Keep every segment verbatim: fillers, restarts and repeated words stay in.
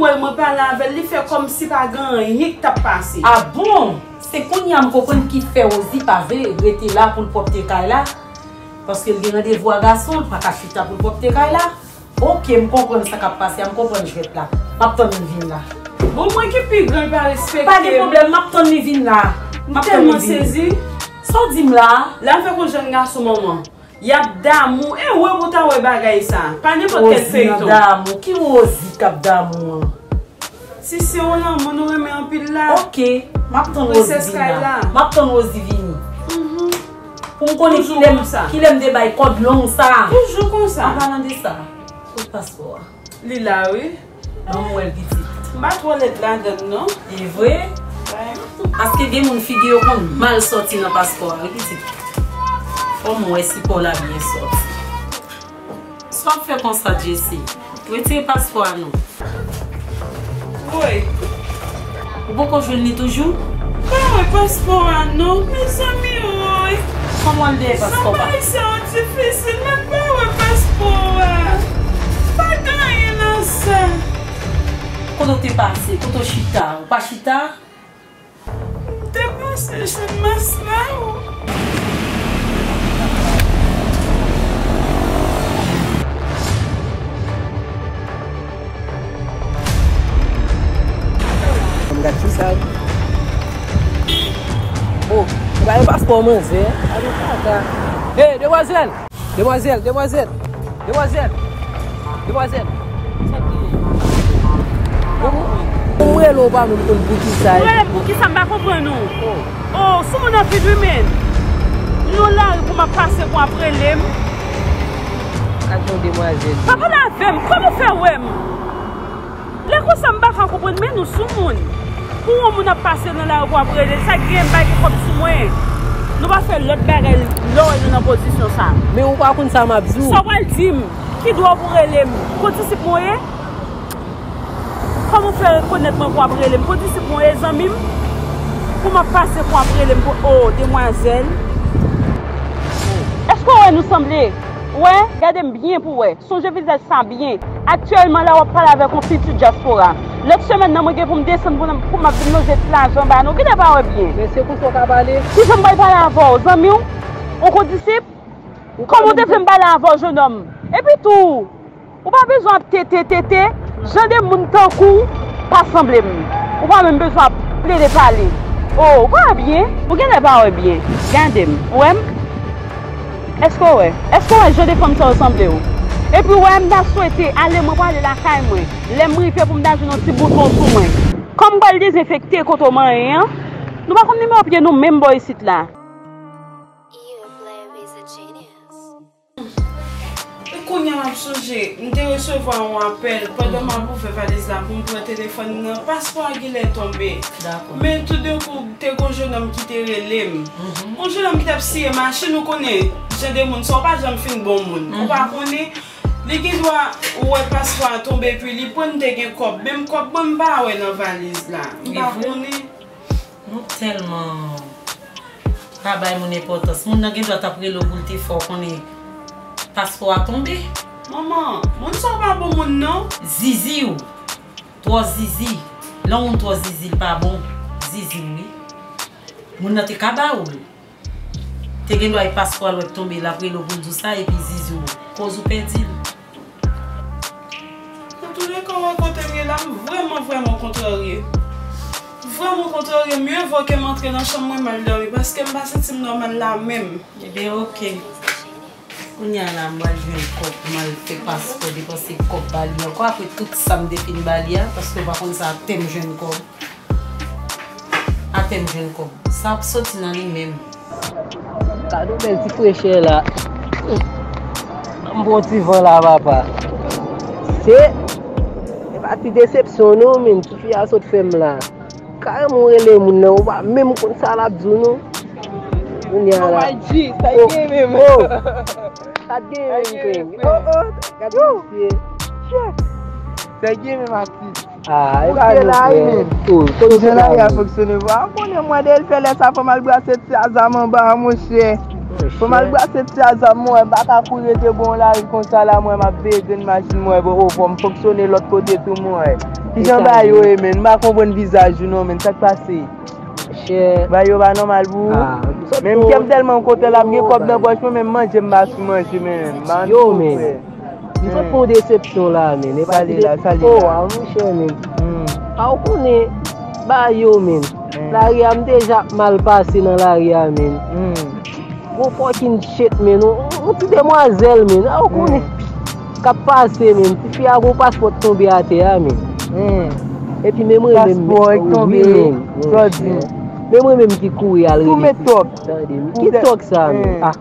Mwen pale avè l, li fè kòmsi pa gen anyen ki t ap pase. Ah bon? Se kounye a m konprann ki fè Rosie pa vle rete la pou l pwòpte kay la. Paske l gen randevou a gason, l pa ka chita pou l pwòpte kay la. Ok, m konprann sa k ap pase a, m konprann jwèt la. M ap tann li vin la. Bon, mwen ki pi gran, l pa respekte m. Pa gen pwoblèm, m ap tann li vin la. M ap tann li vin. M tèlman sezi. Sa w di m la a? L avèk yon jèn gason, manman. Y ap damou. E wè pou w ta wè bagay sa. Pa nenpòt kèl feyton. Rosie nan damou. Ki Rosie k ap damou an? Si se yon lanmou nou renmen anpil la. Ok, m ap tann Rosie vin la. M ap tann Rosie vini. Mhm. Pou m konnen kilè m, kilè m te bay kòd long sa. Toujou konsa. An palan de sa, kot paspò a? Li la, wi. Ban m wè l pitit. M pa twò lèd ladann, non. E vre? Wi. Paske gen moun figi yo konn mal sòti nan paspò a, wi, pitit. Fò m wè si pa w la byen sòti. Sa w ap fè konsa, Jesse? Retire paspò a non. Woy. Ou poko jwenn li toujou? Pa wè paspò a non, mezanmi, woy. Kòman l dèyè paspò pa? Sa bagay sa yo difisil, mwen pa wè paspò a. Pa gen anyen nan sa. Kote w te pase? Kote w chita? Ou pa chita? M te pase Channmas la, o. M gad ti sa. O, ou gade paspò manzè. Gade kaka. Hey, demwazèl! Demwazèl, demwazèl, demwazèl, demwazèl. Sa k genyen? Ou, ou rele w pa menm konn poukisa. Ou rele m poukisa, m pa konprann ou. Oh, sou moun anpil wi, men. Nou lari pou m ap pase pou ap rele m. Gad yon demwazèl. Pa pale avè m, kòman w fè wè m? Lè konsa m pa ka konprann, men nou sou moun. Pou yon moun ap pase nan lari pou ap rele, sa k gen, m pa gen kòb sou mwen. Nou pa fè lòt bagay lè w wè nou nan pozisyon sa. Men ou pa konn sa m ap di w. Sa w pral di m? Ki dwa w pou rele m? Kondisip mwen w ye? Kòman w fè rekonèt mwen pou w ap rele m? Kondisip mwen w ye, zanmi m? Pou m ap pase pou w ap rele m pou, o, demwazèl. Èske w wè nou sanble? Ou wè? Gade m byen pou w wè. Sonje vizaj sa byen. Aktyèlman la w ap pale avèk yon fi ti dyaspora. Lòt semèn nan mwen gen pou m desann pou m, pou m ap vin lonje ti lajan ba nou. Kilè pa wè byen? Men se konsa w ka pale? Kijan m pral pale avè w? Zanmi w? Yon kondisip? Kòman w te vle m pale avè w, jennonm? Epi tou, ou pa bezwen ap tete, tete. Jan de moun tankou w pa sanble m. Ou pa menm bezwen ap plede pale. O, ou pa wè byen? Ou genlè pa wè byen. Gade m. Ou wè m? Èske w wè? Èske w wè jan de fanm sa yo sanble w? Epi w wè m ta swete ale mwen prale lakay mwen. Lè m rive pou m ta jwenn yon ti bouton sou mwen. Kòm m pral dezenfekte kote w manyen an. Nou pa konn nimewo pye nou menm bò isit la. E kounye a m ap sonje, m te resevwa yon apèl pandan m ap ouvè valiz la pou m pran telefòn nan, paspò a genlè tonbe. Dakò. Men toudenkou, te gon jennonm ki te rele m. Mhm. Yon jennonm ki t ap siye machin, ou konnen, jan de moun sa, ou pa janm fin bon moun. Ou pa konnen, li gen dwa wè paspò a tonbe, epi li pran, m te gen kòb. Menm kòb mwen, m pa wè nan valiz la. M pa konnen. Nou tèlman pa bay moun enpòtans. Moun nan gen dwa t ap rele w pou l te fè w konnen paspò a tonbe. Manman, moun sa yo pa bon moun non. Zizi w. Twò zizi. Lè yon moun twò zizi, l pa bon. Zizi w, wi. Moun nan te ka ba ou l. Te gen dwa e paspò a l wè k tonbe, l ap rele w pou l di w sa, epi zizi w. Koz ou pèdi l. Antouleka, w wè kote m ye la, m vrèman, vrèman kontrarye. Vrèman kontrarye, mye vo ke m antre nan chanm mwen, m al dòmi, paske m pa santi m nòmal la menm. Ebyen, oke. Kounye a la, m pral jwenn kòb pou m al fè paspò, depanse kòb ba li ankò, apre tout sa m te fin ba li a, paske w pa konn sa, atè m jwenn kòb. Atè m jwenn kòb. Sa ap soti nan li menm. Gade yon bèl ti frechè la. Ban m pran ti van la, papa. Se, se pa ti desepsyon non, men ti fi a sot fè m la. Kareman w rele moun nan, ou pa menm konn sa l ap di w non. Kounye a la. Oh my G, sa gen menm. Oh. Sa gen menm, frè. Oh, oh, gade misye. Sa gen menm, atis. Ah, e pa nou, frè. Jan la a fonksyone, bwa. Ou konnen mwen, de l fè lè sa, fò m al brase ti azam anba a, monchè. Fò m al brase ti azam, mwen, m pa ka kouri rete bon lari konsa la, mwen, m ap veye grenn machin mwen, bon, oh, fò m fonksyone lòt kote tou, mwen. Kijan bagay yo ye, men? M pa konprann vizaj ou non, men. Sa k pase? Chè. Bagay yo pa nòmal pou ou? Ah, menm kè m tèlman kontan l ap gen kòb nan pòch mwen, menm manje m pa sou manje, men. M pa ann yo, men. Li sot pou yon desepsyon la, men. E pa ti de... Oh, ah, monchè, men. Ah, ou konnen, bagay yo, men. Lari a, m deja mal pase nan lari a, men. Gon fucking shit, men. Yon, yon ti demwazèl, men. Ah, ou konnen. K ap pase, men. Tifi a gon paspò t tonbe atè a, men. Epi men mwen menm, paspò k tonbe, wi, men. Sa w di? Men mwen menm ki kouri al rele. Tande, ki tòk sa, men? Ah.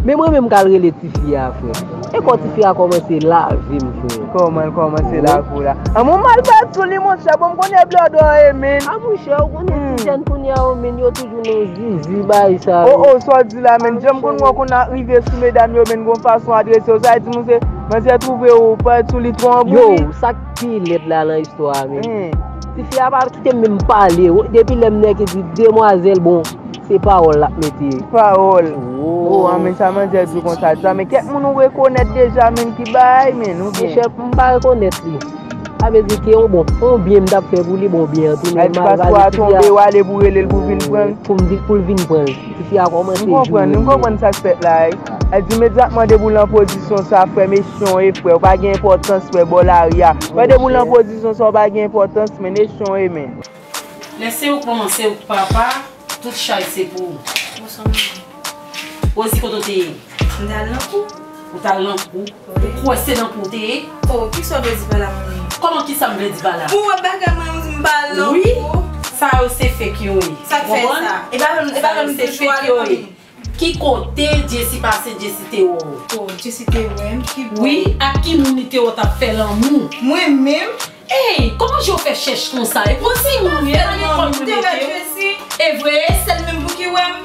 Men mwen menm k al rele tifi a, frè. E kò tifi a kòmanse lave m, frè. Kòman l kòmanse lave w la? An, mwen mal bat sou li, monchè. Bon, m konnen blòdò e, men. Ah, monchè, ou konnen ti jèn kounye a yo, men, yo toujou nan zizi, bagay sa yo. Oh, oh, sa w di la, men. Jan m konn wè w konn rive sou medam yo, men, gon fason adrese yo. Sa vle di, monchè, manzè twouve w bat sou li twò an bouyi. Yo, sa k pi lèd la nan istwa a, men. Tifi a pa kite m menm pale. Depi lè m nèk di demwazèl, bon, se pawòl l ap mete. Pawòl. Oh, an, men sa manzè di w konsa, sa, men kèk moun ou rekonèt deja, men, ki bay, men, ou byen. Monchè, m pa rekonèt li. Sa vle di ke yon bon, yon byen m t ap fè pou li, bon, byen an tounen mal. Paspò a tonbe, w ale pou rele l pou vin pran l. Pou m di, pou l vin pran l. Tifi a kòmanse joure m. M konprann, m konprann sa k fèt la, wi. Sa vle di imedyatman depi w lan pozisyon sa, frè, mesye w e, frè, ou pa gen enpòtans, frè, bò lari a. Frè, depi w lan pozisyon sa, ou pa gen enpòtans, men mesye w e, men. Lè se ou k manman, se ou k papa, tout chay se pou ou. Bonswa, manman. Rosie, kote w te ye? M t al nan kou. Ou t al nan kou? Wi. Ou kwè se nan kou w te ye? Oh, kisa w vle di pa la, manmi? Kòman kisa m vle di pa la? Ou wè bagay mwen, m di m pa al nan kou. Wi, sa yo se fake yo ye. Sa k fè sa? E pa, e pa, sa yo se fake yo ye. Ki kote Jessie pase, Jessie te wè w? Oh, Jessie te wè m, ki bò? Wi, ak ki moun li te wè w t ap fè lanmou? Mwen menm? Ey, kòman je w fè chèch konsa? E pou ti moun, e pa gen kòb mwen mete w. E vre? Sèl menm pou ki wè m.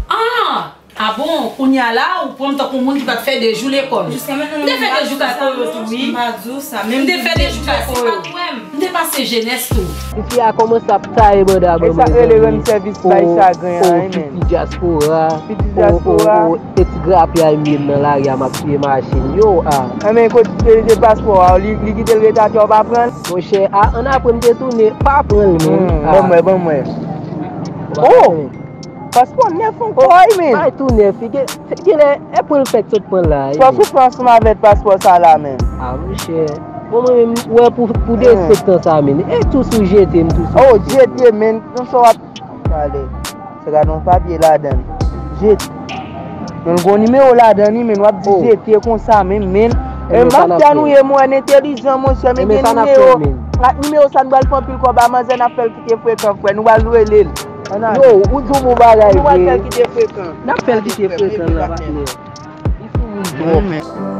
Ah! Ah bon, kounye a la, ou pran m tankou moun ki pa t fè de jou lekòl. M te fè de jou kay koyo tou, wi. M te fè de jou kay koyo. M te pase jenès tou. Tifi a kòmanse ap taye banda ban mwen. E sa k rele rann sèvis bay chagren an, wi, men. Piti dyaspora. Piti dyaspora. E ti grapyay m ye m nan lari a, m ap siye machin yo, ah. Enben, kote paspò a, li, li kite l rete atè, ou pa pran l? Monchè, ah, annapre m te tounen, pa pran l, men. Ban m wè, ban m wè. Oh! Paspò nèf ankò, wi, men. Bay tou nèf, li gen, genlè, e pran l fèk sot pran l la, wi. Sa w sou fè ansanm avèk paspò sa la, men? Ah, monchè. Bon, mwen menm, wè, pou, pou deseptan sa, men. E tou sou jete m, tou sou jete. Oh, jete, men. Non, sa w ap pale. Se gade yon papye ladan l. Jete. Men l gon nimewo ladan li, men w ap di jete konsa menm, men. E m ap di a nou ye, mwen entelijan, monchè, men gen nimewo. Ak nimewo sa, nou pral fè anpil kòb a manzè, n ap fè l kite frekan, frè. Nou pral rele l. Yo, ou di yon bon bagay vre. Nou pral fè l kite frekan. N ap fè l kite frekan la, patnè. Li sou moun twòp.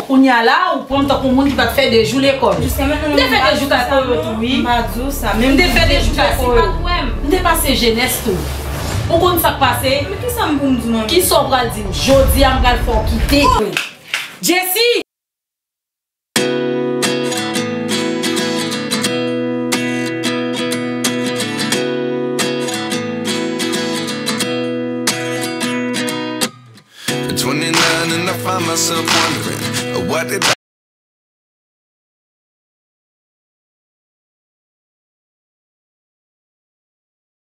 Kounye a la, ou pran m tankou moun ki pa t fè de jou lekòl. M te fè de jou kay koyo tou, wi. M te fè de jou kay koyo. M te pase jenès tou. Ou konn sa k pase? Kisa w pral di m? Jodi a, m pral fè w kite. Jessie! myself wondering what did